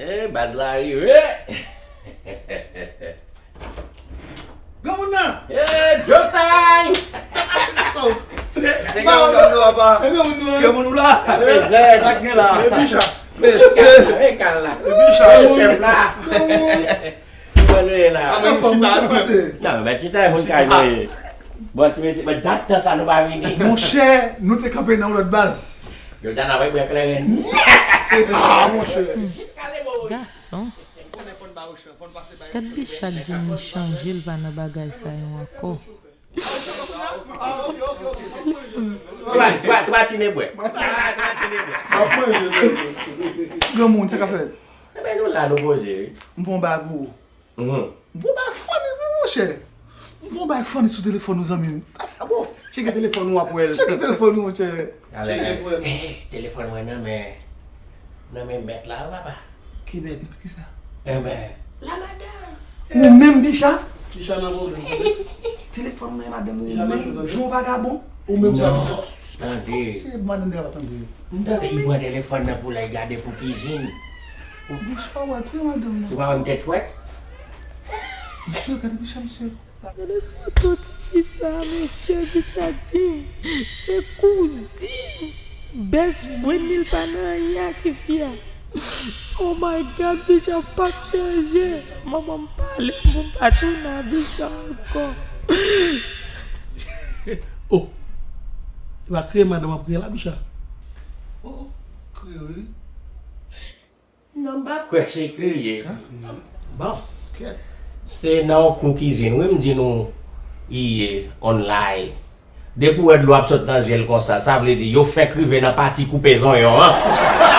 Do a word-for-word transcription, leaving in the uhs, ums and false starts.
Eh, baz la rive. Granmoun nan. Eh, Joe Time. Nèg yo nan apa? E granmoun nan. Granmoun ou la? Apre zèd. Sa k gen la? E bicha. Mesye. Avèk kal la. E bicha. Chèf la. Mwen nou ye la. Anmwe, Anfòm, chita sa ak mwen. Pase. Non, men chita e moun kay mwen. Bon, ti meti, men dat tan sa nou pa vini. Monchè, nou te kanpe nan yon lòt baz. Yo dan avèk mwen kleren. Ah, monchè. Gason. Gad Bicha k di m li chanje, l pa nan bagay sa yo ankò. Twa, twa, twa tine bwè. Twa tine bwè. Granmoun, sa k ap fèt? Ebyen nou la nou poze, wi. M fè yon bagay pou ou. Mhm. M fè yon bagay funny pou ou, monchè. M fè yon bagay funny sou telefòn ou, zanmi m. Pase bon. Tcheke telefòn ou ap wè l. Tcheke telefòn ou, monchè. Alè, eh, telefòn mwen nan men, nan men mèt la, papa. Ki mèt, ki sa? Enben, la madanm. Ou menm, Bicha? Bicha nan pwoblèm. Telefòn mwen, madanm ou menm, jan vagabon. Ou menm sa. Non, tande. Se madanm de la tande. Tande, li pran telefòn nan pou l al gade pou kizin. Bicha, wè, tou madanm nan. Ou pa wè m tèt fwèt? Misye, gade Bicha, misye. Gade foto tifi sa, mesye, Bicha di m se kouzin best friend li, l pa nan anyen ak tifi a. Oh my God, Bicha p ap chanje. Manman m pale m pou m pa tounen a Bicha ankò. Oh. E pa kriye madanm ap kriye la, Bicha. Oh, kriye, wi. Non, m pa kwè se kriye. Bon. Kèt. Se nan yon kou kizin, wi, m di nou, i ye, online. Depi w wè dlo ap sot nan je l konsa, sa vle di yo fèk rive nan pati koupe zonyon an.